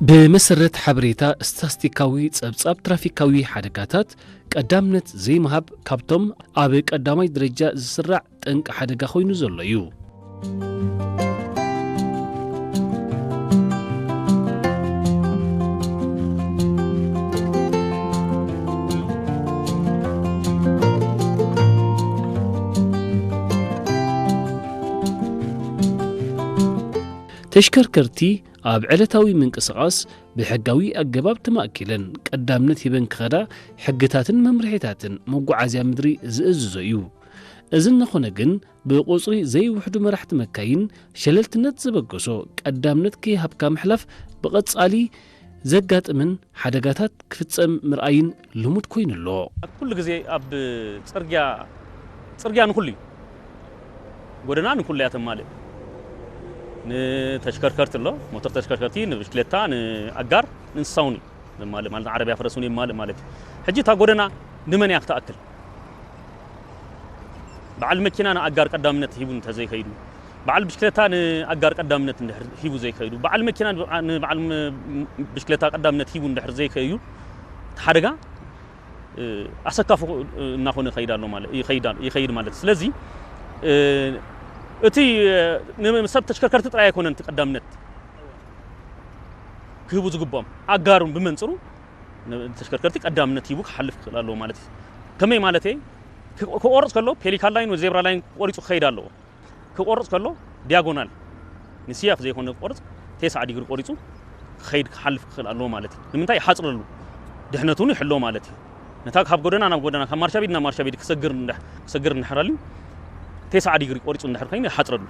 ብመሰረት ሓበሬታ ስታስቲካዊ ጸብጻብ ትራፊካዊ ሓደጋታት፣ ቀዳምነት ዘይምሃብ ካብቶም ኣብ ቀዳማይ ደረጃ ዝስራዕ ጠንቂ ሓደጋ ኮይኑ ዘሎ እዩ። ተሽከርከርቲ ኣብ ዕለታዊ ምንቅስቓስ ብሕጋዊ ኣገባብ ተማእኪለን ቀዳምነት ሂበን ክኸዳ ሕግታትን መምርሒታትን መጓዓዝያ ምድሪ ዝእዝዞ እዩ። እዚ እናኾነ ግን፣ ብቑጽሪ ዘይውሕዱ መራሕቲ መካይን ሸለልትነት ዘበገሶ ቀዳምነት ከይሃብካ ምሕላፍ ብቐጻሊ ዘጋጥምን ሓደጋታት ክፍጸም ምርኣይን ልሙድ ኮይኑ ኣሎ። ኩሉ ግዜ ኣብ ጽርግያ፣ ጽርግያ ንኹሉ እዩ። ጎደና ንኹሉ እያ ተማልእ። ንተሽከርከርቲ ኣሎ፣ ሞተር ተሽከርከርቲ፣ ንብሽክሌታ፣ ንኣጋር፣ ንእንስሳ እውን እዩ ዘማልእ ማለት፣ ዓረብያ ፈረስ እውን የማልእ ማለት እዩ። ሕጂ እታ ጎደና ንመን እያ ክትኣክል? በዓል መኪና ንኣጋር ቀዳምነት ሂቡ እንተዘይከይዱ፣ በዓል ብሽክሌታ ንኣጋር ቀዳምነት እንድሕር ሂቡ ዘይከይዱ፣ በዓል መኪና ንበዓ-፣ ንበዓል ም-፣ ብሽክሌታ ቀዳምነት ሂቡ እንድሕር ዘይከይዱ፣ እቲ ሓደጋ፣ እ፣ ኣሰካፊ እናኾነ ይኸይድ ኣሎ ማለት፣ ይኸይድ ኣሎ፣ ይኸይድ ማለት። ስለዚ፣ እ፣ እቲ፣ እ፣ ንሰብ ተሽከርከርቲ ጥራይ ኣይኮነን እቲ ቀዳምነት ክህቡ ዝግብኦም፣ ኣጋሩን ብመንጽሩ ንተሽከርከርቲ ቀዳምነት ሂቡ ክሓልፍ ክኽእል ኣለዎ ማለት እዩ። ከመይ ማለት እየ? ክ-፣ ክቆርጽ ከሎ ፔሊካን ላይን ወይ ዜብራ ላይን ቆሪጹ ክኸይድ ኣለዎ። ክቆርጽ ከሎ ዲያጎናል ንስያፍ ዘይኮነ ክቆርጽ፣ ተስዓ ዲግሪ ቆሪጹ ክኸይድ ክሓልፍ ክኽእል ኣለዎ ማለት እዩ። ንምንታይ? ይሓጽረሉ፣ ድሕነቱ እውን ይሕሎ ማለት እዩ። ነታ ካብ ጎደና ናብ ጎደና፣ ካብ ማርሻ ቤት ናብ ማርሻ ቤት ክሰግር እንድሕ-፣ ክሰግር እንድሕር ኣልዩ፣ ተስዓ ዲግሪ ቆሪጹ እንድሕር ኮይኑ ይሓጽረሉ።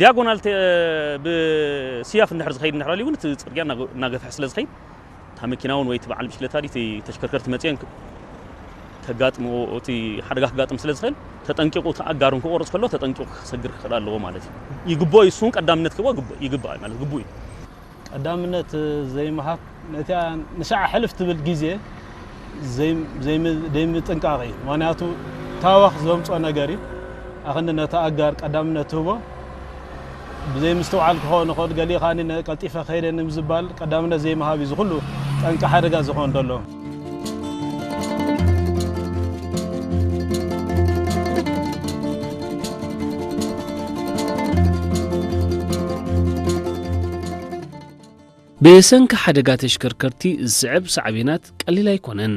ዲያጎናል ተ-፣ ብስያፍ እንድሕር ዝኸይድ እንድሕር ኣልዩ እውን እቲ ጽርግያ እናገ-፣ እናገፍሐ ስለ ዝኸይድ፣ እታ መኪና እውን ወይ እቲ በዓል ብሽክሌታ ድዩ እቲ ተሽከርከርቲ መጺአን ክ-፣ ከጋጥምዎ፣ እቲ ሓደጋ ክጋጥም ስለ ዝኽእል፣ ተጠንቂቑ፣ እቲ ኣጋሩን ክቆርጽ ከሎ ተጠንቂቑ ክሰግር ክኽእል ኣለዎ ማለት እዩ። ይግብኦ እዩ፣ እሱ እውን ቀዳምነት ክህቦ ግብ-፣ ይግባእ ማለት ግቡእ እዩ። ቀዳምነት ዘይምሃብ፣ ነቲኣ ንሻዕ ሕልፍ ትብል ግዜ ዘይ-፣ ዘይም-፣ ዘይምጥንቃቕ እዩ። ምኽንያቱ ታወኽ ዘምጾ ነገር እዩ። ኣኽንዲ ነቲ ኣጋር ቀዳምነት ትህቦ፣ ብዘይምስትውዓል ክኸውን ይኽእል፣ ገሊኡ ከኣ ነ-፣ ቀልጢፈ ከይደ ንምዝባል ቀዳምነት ዘይምሃብ እዩ እዚ ኩሉ ጠንቂ ሓደጋ ዝኾን ዘሎ። ብሰንኪ ሓደጋ ተሽከርከርቲ ዝስዕብ ሳዕቤናት ቀሊል ኣይኮነን።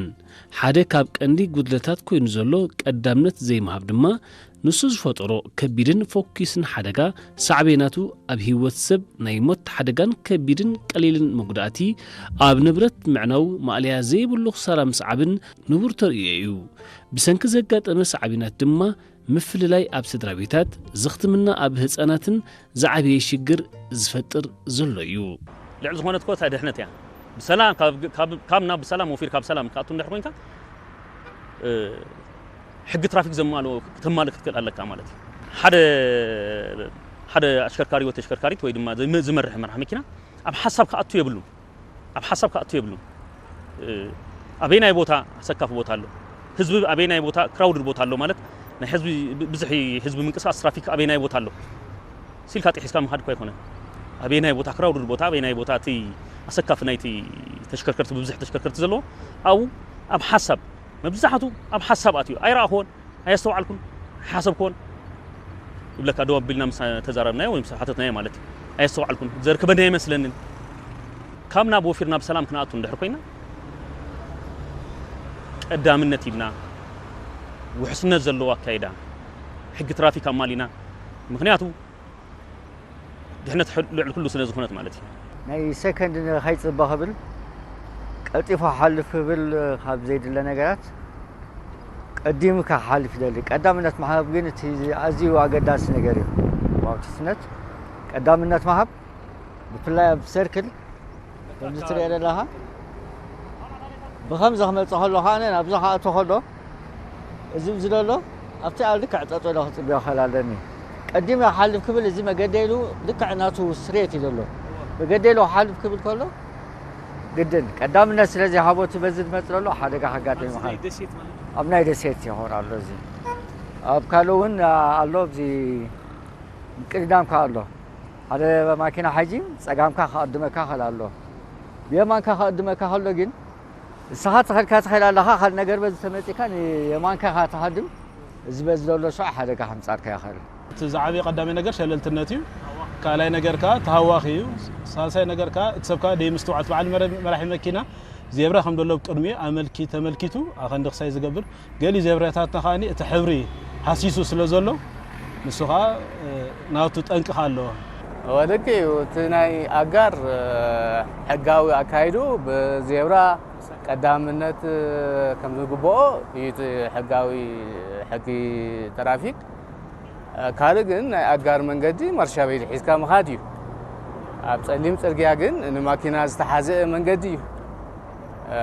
ሓደ ካብ ቀንዲ ጉድለታት ኮይኑ ዘሎ ቀዳምነት ዘይምሃብ ድማ፣ ንሱ ዝፈጠሮ ከቢድን ፎኪስን ሓደጋ ሳዕቤናቱ ኣብ ህይወት ሰብ ናይ ሞት ሓደጋን ከቢድን ቀሊልን መጉዳእቲ፣ ኣብ ንብረት ምዕናው ማእለያ ዘይብሉ ክሳራ ምስዓብን ንቡር ተርእዮ እዩ። ብሰንኪ ዘጋጠመ ሳዕቤናት ድማ ምፍልላይ ኣብ ስድራ ቤታት፣ ዝኽትምና ኣብ ህጻናትን ዝዓበየ ሽግር ዝፈጥር ዘሎ እዩ። ልዕሊ ዝኾነት እኮ እታ ድሕነት እያ። ብሰላም ካብ፣ ካብ፣ ካብ ናብ ብሰላም ወፊርካ ብሰላም ክትኣቱ እንድሕር ኮይንካ፣ እ፣ ሕጊ ትራፊክ ዘማልኦ ክተማልእ ክትክእል ኣለካ ማለት እዩ። ሓደ፣ ሓደ ኣሽከርካሪ ወይ ተሽከርካሪት ወይ ድማ ዝመ-፣ ዝመርሕ መራሕ መኪና ኣብ ሓሳብ ክኣቱ የብሉን። ኣብ ሓሳብ ክኣቱ የብሉን። እ፣ ኣበየናይ ቦታ ኣሰካፊ ቦታ ኣሎ? ህዝቢ ኣበየናይ ቦታ ክራውድድ ቦታ ኣሎ? ማለት ናይ ህዝቢ ብ-፣ ብዝሒ ህዝቢ ምንቅስቃስ ትራፊክ ኣበየናይ ቦታ ኣሎ? ሲልካ ጥሒስካ ምኻድ እኮ ኣይኮነን። ኣበየናይ ቦታ ክራውድድ ቦታ፣ ኣበየናይ ቦታ እቲ ኣሰካፊ ናይቲ ተሽከርከርቲ፣ ብብዝሒ ተሽከርከርቲ ዘለዎ፣ ኣብኡ ኣብ ሓሳብ፣ መብዛሕቱ ኣብ ሓሳብ ኣትዩ ኣይረኣኽዎን። ኣየስተውዓልኩን፣ ኣይሓሰብክዎን ይብለካ። ደው ኣቢልና ምስ ተዛረብናዮ ወይ ምስ ሓተትናዮ ማለት እዩ። ኣየስተውዓልኩን፣ ዘርክበኒ ኣይመስለንን። ካብ ናብ ወፊርና ብሰላም ክንኣቱ እንድሕር ኮይና፣ ቀዳምነት ሂብና፣ ውሕስነት ዘለዎ ኣካይዳ፣ ሕጊ ትራፊክ ኣማሊና። ምኽንያቱ፣ ድሕነት ሕል-፣ ልዕሊ ኩሉ ስለ ዝኾነት ማለት እዩ። ናይ ሰከንድ ንኸይጽበ ክብል፣ ቀልጢፉ ሓልፍ ክብል ካብ ዘይድለ ነገራት፣ ቀዲሙ ክሓልፍ ይደሊ። ቀዳምነት ምሃብ ግን እቲ ኣዝዩ ኣገዳሲ ነገር እዩ። ዋውትስነት ቀዳምነት ምሃብ፣ ብፍላይ ኣብ ሰርክል ከምዚ ትሪኦ ዘለኻ፣ ብኸምዚ ክመጽእ ከሎ ኸኣ ናብዚ ክኣቱ ከሎ፣ እዚ ኣብዚ ዘሎ ኣብቲ ኣብ ልክዕ ጠጠው ኢለ ክጽበዮ ክኽእል ኣለኒ። ቀዲመ ክሓልፍ ክብል እዚ መገደይ ኢሉ ልክዕ ናቱ ስትሬት እዩ ዘሎ። መገደይ ኢሉ ክሓልፍ ክብል ከሎ ግድን ቀዳምነት ስለ ዘይሃቦ እቲ በዚ ዝመጽእ ዘሎ ሓደጋ ከጋጥም ይኽእል። ኣብ ናይ ደሴት ይኸውን ኣሎ እዚ። ኣብ ካልእ እውን ኣሎ፣ ኣብዚ ቅድዳምካ ኣሎ። ሓደ ማኪና ሓይጂ ጸጋምካ ክቐድመካ ይኽእል ኣሎ። የማንካ ክቕድመካ ከሎ ግን ንስኻ ትኸድካ ትኸይድ ኣለኻ፣ ካልእ ነገር በዚ ተመጺእካ ንየማንካ ኢኻ ትሃድም። እዚ በዚ ዘሎ ሸው ሓደጋ ከምጻልካ ይኽእል። እቲ ዝዓበየ ቀዳማይ ነገር ሸለልትነት እዩ። ካልኣይ ነገር ከኣ ተሃዋኺ እዩ። ሳልሳይ ነገር ከኣ እቲ ሰብ ከኣ ደይምስትውዓል፣ በዓል መረ-፣ መራሒ መኪና ዜብራ ከም ዘሎ ኣብ ቅድሚኡ ኣመልኪ-፣ ተመልኪቱ ኣኸንዲ ክሳይ ዝገብር። ገሊኡ ዜብራታትና ከኣ እቲ ሕብሪ ሃሲሱ ስለ ዘሎ ንሱ ከኣ፣ እ፣ ናቱ ጠንቂ ከኣ ኣለዎ። እወ፣ ልክዕ እዩ። እቲ ናይ ኣጋር፣ እ፣ ሕጋዊ ኣካይዱ ብዜብራ ቀዳምነት፣ እ፣ ከም ዝግብኦ እዩ እቲ ሕጋዊ ሕጊ ትራፊክ። እ፣ ካልእ ግን ናይ ኣጋር መንገዲ ማርሻ ቤት ሒዝካ ምኻድ እዩ። ኣብ ጸሊም ጽርግያ ግን ንማኪና ዝተሓዝአ መንገዲ እዩ። እ፣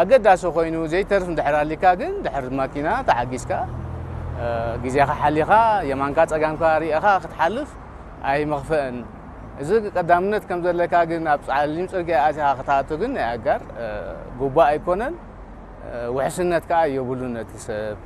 ኣገዳሲ ኮይኑ ዘይተርፍ እንድሕር ኣሊካ ግን ድሕሪ ማኪና ተሓጊዝካ፣ እ፣ ግዜኻ ሓሊኻ የማንካ ጸጋምካ ሪእኻ ክትሓልፍ ኣይመኽፍእን። እዚ ቀዳምነት ከም ዘለካ ግን ኣብ ጸሊም ጽርግያ ኣቲኻ ክትኣቱ ግን ናይ ኣጋር፣ እ፣ ግቡእ ኣይኮነን። እ፣ ውሕስነት ከኣ የብሉን ነቲ ሰብ።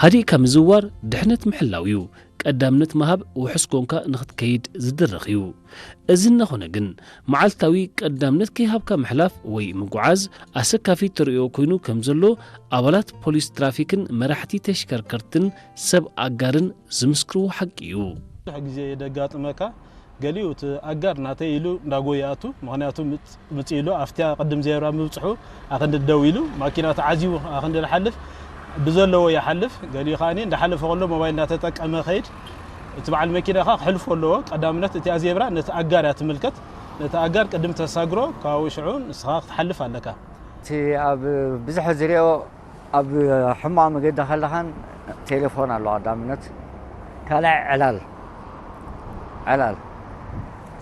ሃዲእካ ምዝዋር ድሕነት ምሕላው እዩ። ቀዳምነት ምሃብ ውሑስ ኮንካ ንኽትከይድ ዝድርኽ እዩ። እዚ እናኾነ ግን፣ መዓልታዊ ቀዳምነት ከይሃብካ ምሕላፍ ወይ ምጉዓዝ ኣሰካፊ ተርእዮ ኮይኑ ከም ዘሎ ኣባላት ፖሊስ ትራፊክን መራሕቲ ተሽከርከርትን ሰብ ኣጋርን ዝምስክርዎ ሓቂ እዩ። ብዙሕ ግዜ የደጋጥመካ፣ ገሊኡ እቲ ኣጋር ናተይ ኢሉ እንዳጎየ ይኣቱ። ምኽንያቱ ምጽ-፣ ምጽእ ኢሉ ኣብቲያ ቅድም ዜብራ ምብጽሑ ኣኸንዲ ደው ኢሉ ማኪና ተዓዚቡ ኣኸንዲ ዝሓልፍ ብዘለዎ ይሓልፍ። ገሊኡ ከኣ እንዳሓለፈ ከሎ ሞባይል እንዳተጠቀመ ከይድ። እቲ በዓል መኪና ከኣ ክሕልፎ ኣለዎ። ቀዳምነት እቲኣ ዜብራ ነቲ ኣጋር እያ ትምልከት። ነቲ ኣጋር ቅድም ተሳግሮ፣ ካብኡ ሽዑ ንስኻ ክትሓልፍ ኣለካ። እቲ ኣብ ብዙሕ ዝሪኦ ኣብ ሕማቕ መገዲ ከለኻን ቴሌፎን ኣሎ ቀዳምነት፣ ካልኣይ ዕላል፣ ዕላል።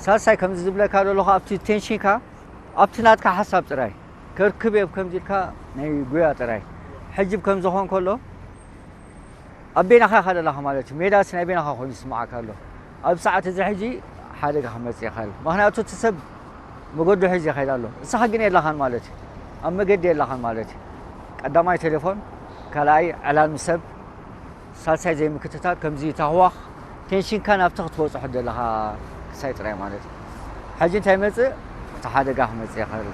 ሳልሳይ ከምዚ ዝብለካ ዘለኹ ኣብቲ ቴንሽንካ ኣብቲ ናትካ ሓሳብ ጥራይ ከርክብ እየ ከምዚ ኢልካ ናይ ጉያ ጥራይ። ሕጂ ከምዚ ኾን ከሎ ኣብ ቤናኻ ኢኻ ዘለኻ ማለት እዩ። ሜዳስ ናይ ቤናኻ ኮይኑ ይስምዓካ ኣሎ። ኣብ ሰዓት እዚ ሕጂ ሓደጋ ክመጽእ ይኽእል። ምኽንያቱ እቲ ሰብ መገዱ ሒዙ ይኸይድ ኣሎ። ንስኻ ግን የለኻን ማለት እዩ። ኣብ መገዲ የለኻን ማለት እዩ። ቀዳማይ ቴሌፎን፣ ካልኣይ ዕላል ምስ ሰብ፣ ሳልሳይ ዘይምክትታል፣ ከምዚ ታህዋኽ ቴንሽንካ ናብቲ ክትበጽሖ ዘለኻ ክሳይ ጥራይ ማለት እዩ። ሕጂ እንታይ ይመጽእ? እቲ ሓደጋ ክመጽእ ይኽእል።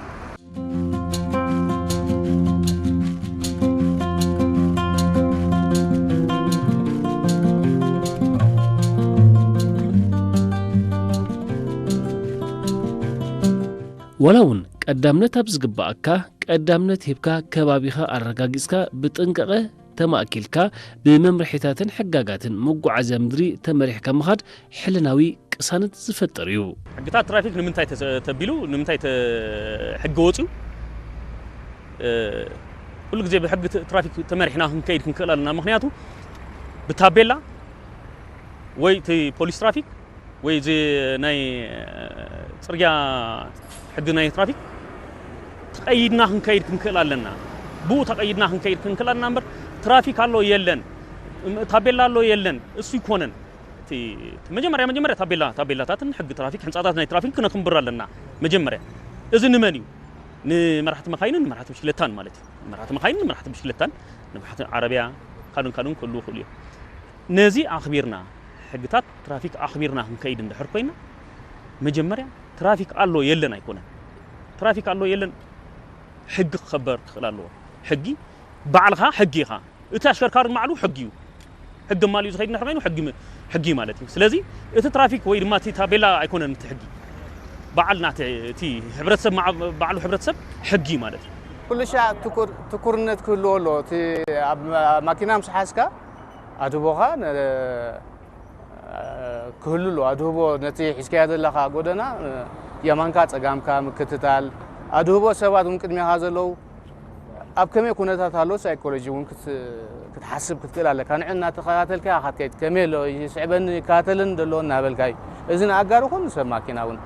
ዋላ እውን ቀዳምነት ኣብ ዝግባኣካ ቀዳምነት ሂብካ ከባቢኻ ኣረጋጊጽካ ብጥንቃቐ ተማእኪልካ ብመምርሒታትን ሕጋጋትን መጓዓዝያ ምድሪ ተመሪሕካ ምኻድ ሕልናዊ ቅሳነት ዝፈጥር እዩ። ሕግታት ትራፊክ ንምንታይ ተሰ-፣ ተቢሉ፣ ንምንታይ ተ-፣ ሕጊ ወፅዩ? እ፣ ኩሉ ግዜ ብሕጊ ት-፣ ትራፊክ ተመሪሕና ክንከይድ ክንክእል ኣለና። ምኽንያቱ ብታቤላ ወይ እቲ ፖሊስ ትራፊክ ወይ እዚ ናይ፣ እ፣ ፅርግያ ሕጊ ናይ ትራፊክ ተቐይድና ክንከይድ ክንክእል ኣለና። ብኡ ተቐይድና ክንከይድ ክንክእል ኣለና እምበር ትራፊክ ኣሎ የለን፣ ታቤላ ኣሎ የለን፣ እሱ ይኮነን። እቲ፣ እቲ መጀመርያ፣ መጀመርያ ታቤላ፣ ታቤላታትን ሕጊ ትራፊክ፣ ሕንጻታት ናይ ትራፊክ ክነኽብር ኣለና። መጀመርያ እዚ ንመን እዩ? ንመራሕቲ መካይንን ንመራሕቲ ብሽክለታን ማለት እዩ። ንመራሕቲ መካይንን ንመራሕቲ ብሽክለታን፣ ንመራሕቲ ዓረብያ፣ ካልኡን ካልኡን ክህልዉ ይኽእሉ እዮም። ነዚ ኣኽቢርና፣ ሕግታት ትራፊክ ኣኽቢርና ክንከይድ እንድሕር ኮይና፣ መጀመርያ ትራፊክ ኣሎ የለን ኣይኮነን። ትራፊክ ኣሎ የለን፣ ሕጊ ክኸበር ክኽእል ኣለዎ። ሕጊ፣ ባዕልኻ ሕጊ ኢኻ። እቲ ኣሽከርካሪ ባዕሉ ሕጊ እዩ። ሕጊ ኣማሊኡ ዝኸይድ እንድሕር ኮይኑ ሕጊ ም-፣ ሕጊ እዩ ማለት እዩ። ስለዚ እቲ ትራፊክ ወይ ድማ እቲ ታቤላ ኣይኮነን እቲ ሕጊ። በዓል ናቲ፣ እቲ ሕብረተሰብ መዓ-፣ ባዕሉ ሕብረተሰብ ሕጊ እዩ ማለት እዩ። ኩሉ ሻዕ ትኩር-፣ ትኩርነት ክህልዎ ኣለዎ። እቲ ኣብ ማ-፣ ማኪና ምስ ሓዝካ ኣድህቦኻ ነ-፣ ክህሉ ኣለዎ። ኣድህቦ ነቲ ሒዝካዮ ዘለኻ ጎደና፣ የማንካ ጸጋምካ ምክትታል፣ ኣድህቦ ሰባት እውን ቅድሜኻ ዘለዉ ኣብ ከመይ ኩነታት ኣሎ ሳይኮሎጂ እውን ክት-፣ ክትሓስብ ክትክእል ኣለካ። ንዕ እናተኸታተልካ ኢኻ ክትከይድ፣ ከመይ ኣሎ፣ ይስዕበኒ፣ ይከታተለኒ ዘሎ እናበልካ እዩ። እዚ ንኣጋር ይኹን ንሰብ ማኪና እውን።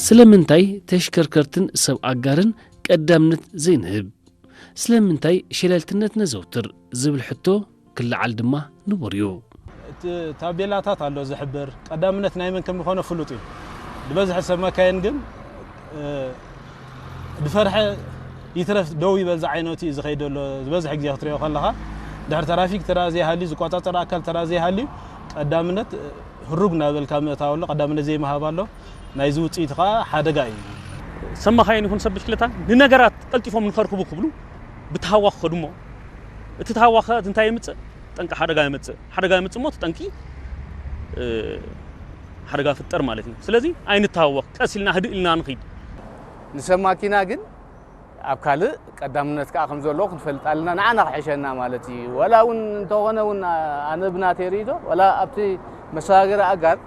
ስለምንታይ ተሽከርከርትን ሰብ ኣጋርን ቀዳምነት ዘይንህብ? ስለምንታይ ሸለልትነት ነዘውትር ዝብል ሕቶ ክለዓል ድማ ንቡር እዩ። እቲ ታቤላታት ኣሎ ዝሕብር፣ ቀዳምነት ናይ መን ከም ዝኾነ ፍሉጥ እዩ። ዝበዝሐ ሰብ መካይን ግን፣ እ፣ ዝፈርሐ ይትረፍ ደው ይበል ዝዓይነቱ እዩ ዝኸይድ ዘሎ። ዝበዝሐ ግዜ ክትሪኦ ከለኻ፣ ድሕሪ ትራፊክ ተራ ዘይሃልዩ፣ ዝቆጻጸር ኣካል ተራ ዘይሃልዩ፣ ቀዳምነት፣ እ፣ ህሩግ እናበልካ ምእታው ኣሎ፣ ቀዳምነት ዘይምሃብ ኣሎ። ናይዚ ውጽኢት ኸኣ ሓደጋ እዩ። ሰብ መኻይን ይኹን ሰብ ብሽክለታ ንነገራት ቀልጢፎም ንኸርክቡ ክብሉ ብተሃዋኽ ከዱ እሞ፣ እቲ ተሃዋኽ እንታይ የምጽእ? ጠንቂ ሓደጋ የምጽእ። ሓደጋ የምጽእ እሞ እቲ ጠንቂ፣ እ፣ ሓደጋ ፍጠር ማለት እዩ። ስለዚ ኣይንተሃወኽ፣ ቀስ ኢልና ህድእ ኢልና ንኺድ። ንሰብ ማኪና ግን ኣብ ካልእ ቀዳምነት ከኣ ከም ዘሎ ክንፈልጥ ኣለና፣ ንዓና ክሕሸና ማለት እዩ። ወላ እውን እንተኾነ እውን ኣነ ብናተይ ርእይቶ፣ ወላ ኣብቲ መሰጋገሪ ኣጋር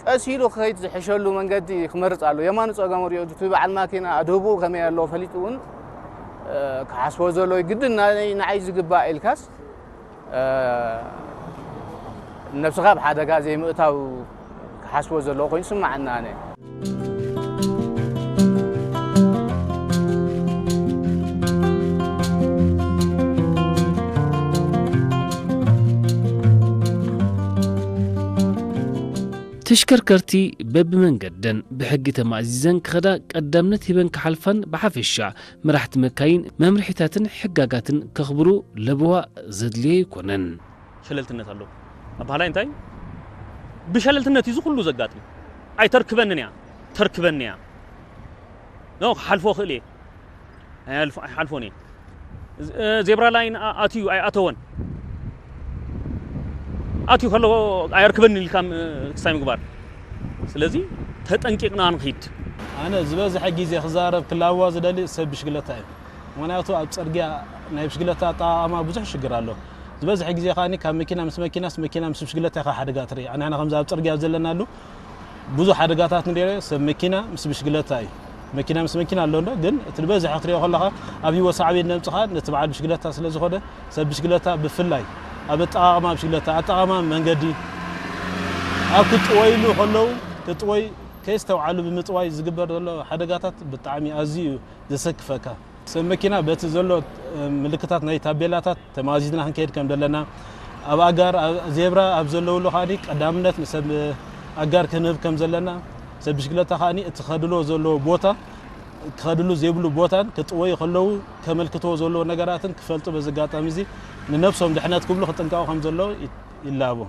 ቀስ ኢሉ ክኸይድ ዝሕሸሉ መንገዲ ክመርጽ ኣሎ። የማኑ ጸጋሙ ሪኦ፣ እቲ በዓል ማኪና ኣድህብኡ ከመይ ኣሎ ፈሊጡ እውን፣ እ፣ ክሓስቦ ዘሎ እዩ። ግድን ናይ፣ ንዓይ ዝግባእ ኢልካስ፣ እ፣ ነብስኻ ኣብ ሓደጋ ዘይምእታው ክሓስቦ ዘለዎ ኮይኑ ይስምዓኒ ኣነ። ተሽከርከርቲ በብመንገደን ብሕጊ ተማእዚዘን ክኸዳ ቀዳምነት ሂበን ክሓልፋን፣ ብሓፈሻ መራሕቲ መካይን መምርሒታትን ሕጋጋትን ከኽብሩ ለበዋ ዘድልዮ ኣይኮነን። ሸለልትነት ኣሎ። ኣበሃላይ እንታይ? ብሸለልትነት እዩ እዚ ኩሉ ዘጋጥም። ኣይተርክበንን እያ፣ ተርክበኒ እያ። ኖ፣ ክሓልፎ ክእል እየ። ኣይሓልፎ-፣ ኣይሓልፎን እየ። ዝ-፣ እ፣ ዜብራ ላይን ኣ-፣ ኣትዩ ኣይኣተወን። ኣትዩ ከሎ ኣየርክበኒ ኢልካ ም-፣ ክሳይ ምግባር። ስለዚ ተጠንቂቕና ንኺድ። ኣነ ዝበዝሐ ግዜ ክዛረብ ክላዋ ዝደሊ ሰብ ብሽግለታ እዩ። ምኽንያቱ ኣብ ጽርግያ ናይ ብሽግለታ ኣጠቓቕማ ብዙሕ ሽግር ኣሎ። ዝበዝሐ ግዜ ከኣኒ ካብ መኪና ምስ መኪናስ መኪና ምስ ብሽግለታ ኢኻ ሓደጋ ትርኢ። ኣነ ንሕና ከምዚ ኣብ ጽርግያ ዘለናሉ ብዙሕ ሓደጋታት ንሪኦ ሰብ መኪና ምስ ብሽግለታ እዩ። መኪና ምስ መኪና ኣሎ እንዶ፣ ግን እቲ ዝበዝሐ ክትሪኦ ከለኻ ኣብ ህይወት ሳዕቤን ነምጽኻ ነቲ በዓል ብሽግለታ ስለ ዝኾነ ሰብ ብሽግለታ ብፍላይ ኣብ ኣጠቓቕማ ብሽግለታ፣ ኣጠቓቕማ መንገዲ ኣብ ክጥወይሉ ከለዉ ክጥወይ ከይስተውዓሉ ብምጥዋይ ዝግበር ዘሎ ሓደጋታት ብጣዕሚ ኣዝዩ እዩ ዘሰክፈካ። ሰብ መኪና በቲ ዘሎ፣ እ፣ ምልክታት ናይ ታቤላታት ተማዚዝና ክንከይድ ከም ዘለና፣ ኣብ ኣጋር፣ ኣብ ዜብራ ኣብ ዘለውሉ ከኣኒ ቀዳምነት ንሰብ ኣጋር ክንህብ ከም ዘለና፣ ሰብ ብሽክለታ ከኣኒ እቲ ከድሎ ዘለዎ ቦታ፣ ክኸድሉ ዘይብሉ ቦታን ክጥወዩ ከለዉ ከመልክትዎ ዘለዎ ነገራትን ክፈልጡ በዚ ኣጋጣሚ እዚ ንነብሶም ድሕነት ክብሉ ክጥንቀቑ ከም ዘለዎ ይ-፣ ይላቦ።